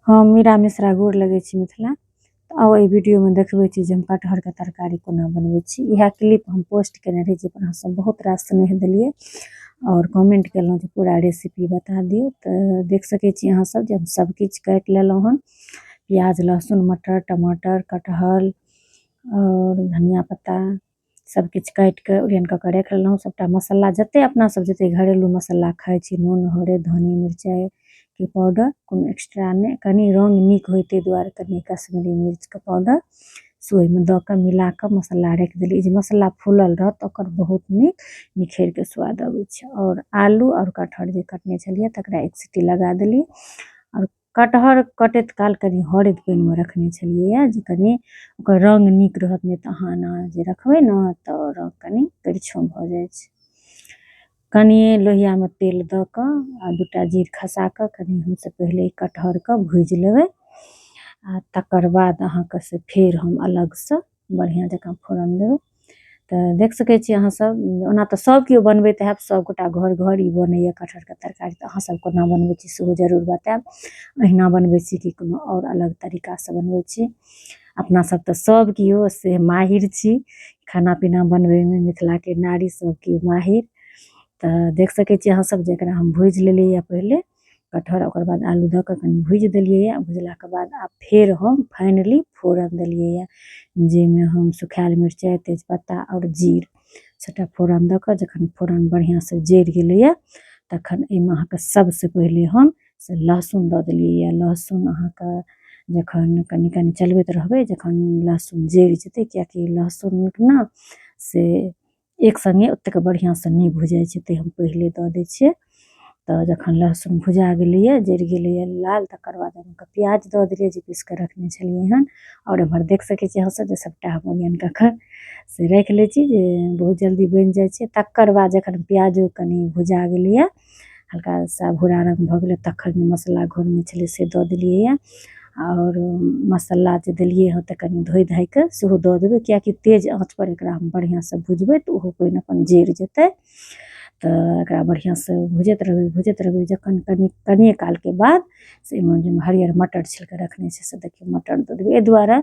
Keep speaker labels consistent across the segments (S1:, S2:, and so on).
S1: हम मीरा मिश्रा गोर लगै छी मिथिला। तऽ आउ एहि वीडियोमे देखबै छी जे हम कटहरके तरकारी कोना बनबै छी। इएह क्लिप हम पोस्ट केने रही, जाहिपर अहाँसभ बहुत रास स्नेह देलियै आओर कमेंट केलहुँ जे पूरा रेसिपी बता दियौ। तऽ देख सकै छी अहाँसभ जे हम सभकिछु काटि लेलहुँ हन, प्याज, लहसुन, मटर, टमाटर, कटहर आओर धनिया पत्ता सभकिछु काटि कऽ ओरियान कऽ कऽ राखि लेलहुँ। सभटा मसाला जतेक अपना सभ जतेक घरेलू मसाला खाइ छी, नून, हरदि, धनी, मिरचाइके पाउडर, कोनो एक्स्ट्रा नहि। कनि रङ्ग नीक होइ ताहि दुआरे कनि कश्मीरी मिर्चके पाउडर से ओहिमे दऽ कऽ मिला कऽ मसाला राखि देलियै, जे मसाला फूलल रहत ओकर बहुत नीक निखरि कऽ स्वाद अबै छै। आओर आलू आओर कटहर जे कटने छलियै तकरा एक सीटी लगा देलियै। आओर कटहर कटैत काल कनि हरदि पानिमे रखने छलियैए जे कनि ओकर रङ्ग नीक रहत, नहि तऽ अहाँ एना जे रखबै ने तऽ रङ्ग कनि करिछो भऽ जाइ छै। कनिए लोहियामे तेल दऽ कऽ आ दूटा जीर खसा कऽ कनि हमसभ पहिले कटहरके भूजि लेबै आ तकर बाद अहाँके से फेर हम अलगसँ बढ़िआँ जकाँ फोरन देबै। तऽ देख सकै छी अहाँसभ, ओना तऽ सभ केओ बनबैत हैब, सभगोटा घर घर ई बनैए कटहरके तरकारी। तऽ अहाँसभ कोना बनबै छी सेहो जरूर बतायब। अहिना बनबै छी कि कोनो आओर अलग तरीकासँ बनबै छी? अपना सब तऽ सभ केओ से माहिर छी खाना पीना बनबैमे, मिथिलाके नारी सभ केओ माहिर। तऽ देख सकै छी अहाँसभ जे एकरा हम भूजि लेलियै पहिले कटहर, ओकर बाद आलू दऽ कऽ कनि भूजि देलियै। भुजलाके बाद आब फेर हम फाइनली फोरन देलियै, जाहिमे हम सुखायल मिरचाइ, तेजपत्ता आओर जीर सबटा फोरन दऽ कऽ जखन फोरन बढ़िआँसँ जरि गेलैए तखन एहिमे अहाँके सबसँ पहिले हम से लहसुन दऽ देलियै। लहसुन अहाँके जखन कनि कनि चलबैत रहबै, जखन लहसुन जरि जेतै, किएकि लहसुन ने से एक सङ्गे ओतेक बढ़िआँसँ नहि भुजै छै, तेँ हम पहिले दऽ दै छियै। तऽ जखन लहसुन भुजा गेलैए, जरि गेलैए लाल, तकर बाद अहाँके प्याज दऽ देलियै जे पीस कऽ रखने छलियै हन। आओर एम्हर देख सकै छी अहाँसभ जे सभटा हम ओरियान कऽ कऽ से राखि लै छी जे बहुत जल्दी बनि जाइ छै। तकर बाद जखन प्याजो कनि भुजा गेलैए, हल्का सा भूरा रङ्ग भऽ गेलै, तखन मसाला घोरने छलियै से दऽ देलियै। आओर मसाला जे देलियै हँ तऽ कनि धोइ धाइ कऽ सेहो दऽ देबै, किएकि तेज आँचपर एकरा हम बढ़िआँसँ भुजबै तऽ ओहो पानि अपन जरि जेतै। तऽ एकरा बढ़िआँसँ भुजैत रहबै, भुजैत रहबै। जखन कनि कनिए कालके बाद से एहिमे जे हरियर मटर छिलके रखने छै से देखियौ मटर दऽ देबै, एहि दुआरे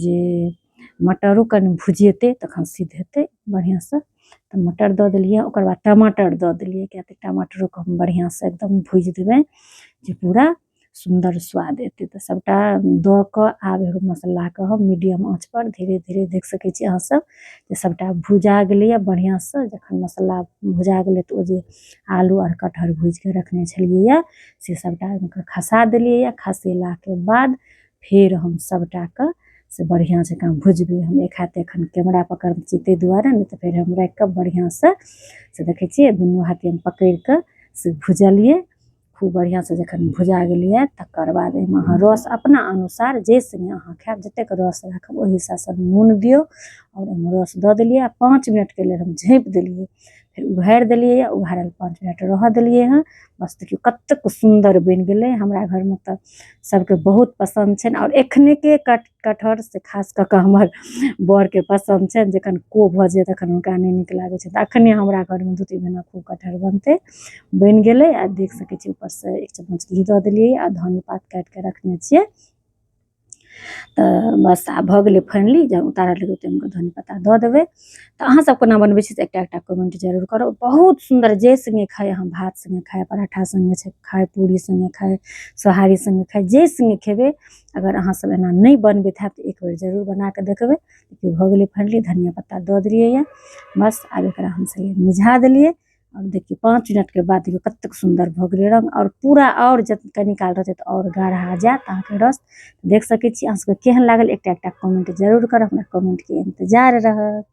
S1: जे मटरो कनि भुजेतै तखन सिद्ध हेतै बढ़िआँसँ। तऽ मटर दऽ देलियै, ओकर बाद टमाटर दऽ देलियै, किएक तऽ टमाटरोके हम बढ़िआँसँ एकदम भुजि देबै जे पूरा सुन्दर स्वाद एतै। तऽ सभटा दऽ कऽ आब एगो मसालाके हम मीडियम आँचपर धीरे धीरे देख सकै छी अहाँसभ जे सभटा भुजा गेलैए बढ़िआँसँ। जखन मसाला भुजा गेलै तऽ ओ जे आलू आओर कटहर भुजिके रखने छलियैए से सभटा ओहिमे खसा देलियैए। खसेलाके बाद फेर हम सभटाके से बढ़िआँ जकाँ भुजबै। हम एक हाथे एखन कैमरा पकड़ने छी ताहि दुआरे, नहि तऽ फेर हम राखिकऽ बढ़िआँसँ से देखै छियै दुनू हाथे हम पकड़िकऽ से भुजलियै खूब बढ़िआँसँ। जखन भुजा गेलैए तकर बाद एहिमे अहाँ रस अपना अनुसार जे सङ्गे अहाँ खायब, जतेक रस राखब ओहि हिसाबसँ नून दियौ। आओर ओहिमे रस दऽ देलियै आ 5 मिनटके लेल हम झाँपि देलियै, फेर उघारि देलियै। उघारल 5 मिनट रहऽ देलियै हँ। बस देखियौ कतेक सुन्दर बनि गेलै। हमरा घरमे तऽ सबके बहुत पसन्द छनि आओर एखनेके कटहर से खास कऽ कऽ हमर बरके पसन्द छनि। जखन को भऽ जाय तखन हुनका नहि नीक लागै छै। तऽ अखने हमरा घरमे 2-3 महिना खूब कटहर बनतै। बनि गेलै आ देख सकै छी ऊपरसँ 1 चम्मच घी दऽ देलियै आ धनी पात काटि कऽ रखने छियै। तऽ बस आब भऽ गेलै फाइनली। जब उतारऽ लगबै तऽ ओहिमे धनी पत्ता दऽ देबै। तऽ अहाँसभ कोना बनबै छी से एकटा एकटा कमेंट जरूर करब। बहुत सुन्दर जे सङ्गे खाइ, अहाँ भात सङ्गे खाइ, पराठा सङ्गे खाइ, पूरी सङ्गे खाइ, सोहारी सङ्गे खाइ, जे सङ्गे खेबै, अगर अहाँसभ एना नहि बनबैत हैब तऽ एक बेर जरूर बना कऽ देखबै। भऽ गेलै फाइनली, धनिया पत्ता दऽ देलियै। बस आब एकरा हमसभ मिझा देलियै। आओर देखियौ 5 मिनटके बाद देखियौ कतेक सुन्दर भऽ गेलै रङ्ग। आओर पूरा आओर जब कनि काल रहतै तऽ आओर गाढ़ा जायत अहाँके रस। देख सकै छी। अहाँ सबके केहन लागल एकटा एकटा कमेंट जरूर करब, हमरा कमेंटके इन्तजार रहत।